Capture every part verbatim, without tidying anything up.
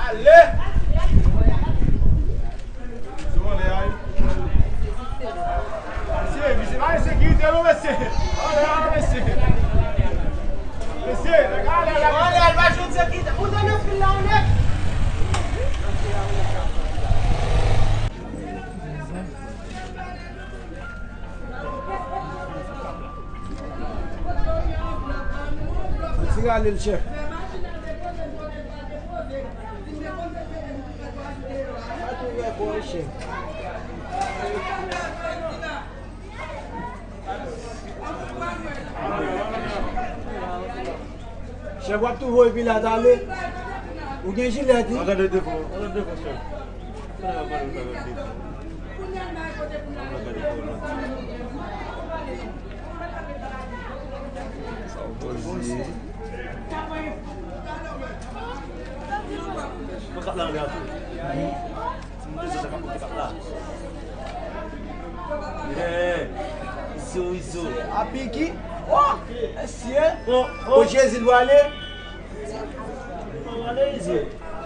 Ale! Mesye, mesye, pa ensekirite non, mesye. Ale, ale, mesye. Mesye, nèg, ale, ale, ale. Ale, al pa jwenn sekirite. Ou tande fil la, ou nèg? Ti rale l, chèf. Chèf, w ap tou voye pilat ale. Ou gen jilèt, wi. An gade defo, an gade defo, chèf. Sa w ap pale, sa w ap defo. An gade defo, non. Sa w poze. Mwen kap la anlè a tou. Ti moun de zòt la kap pote kap la. Yeah. Izo, izo. Apiki. Oh! Mesye. Oh, oh. Kot Jezi l pwale? Pwale izo.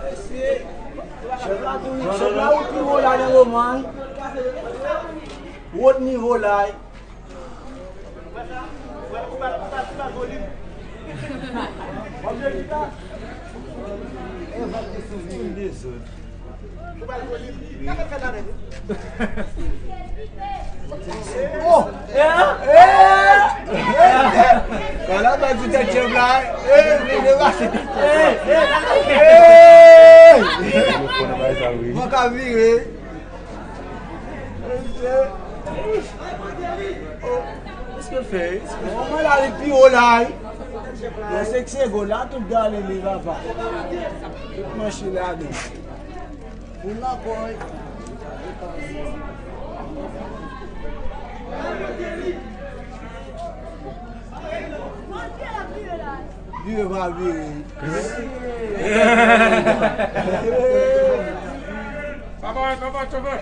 Mesye. Chèf la tou, chèf la ou pi wo la nan moman. Wot nivo la. Oh! Eh, eh, eh, eh. Kala ba di tèt djab la. Eh, vin depase. Eh, eh, eh. Mwen ka vire. Èske l fè? Èske l fè? Mwen la li pi wo la, wi. Nan sèk segonn la, tout gade li, papa. Tout manch li la de. Pou l la kòy. Vire pa vire. Papa, papa, chofè.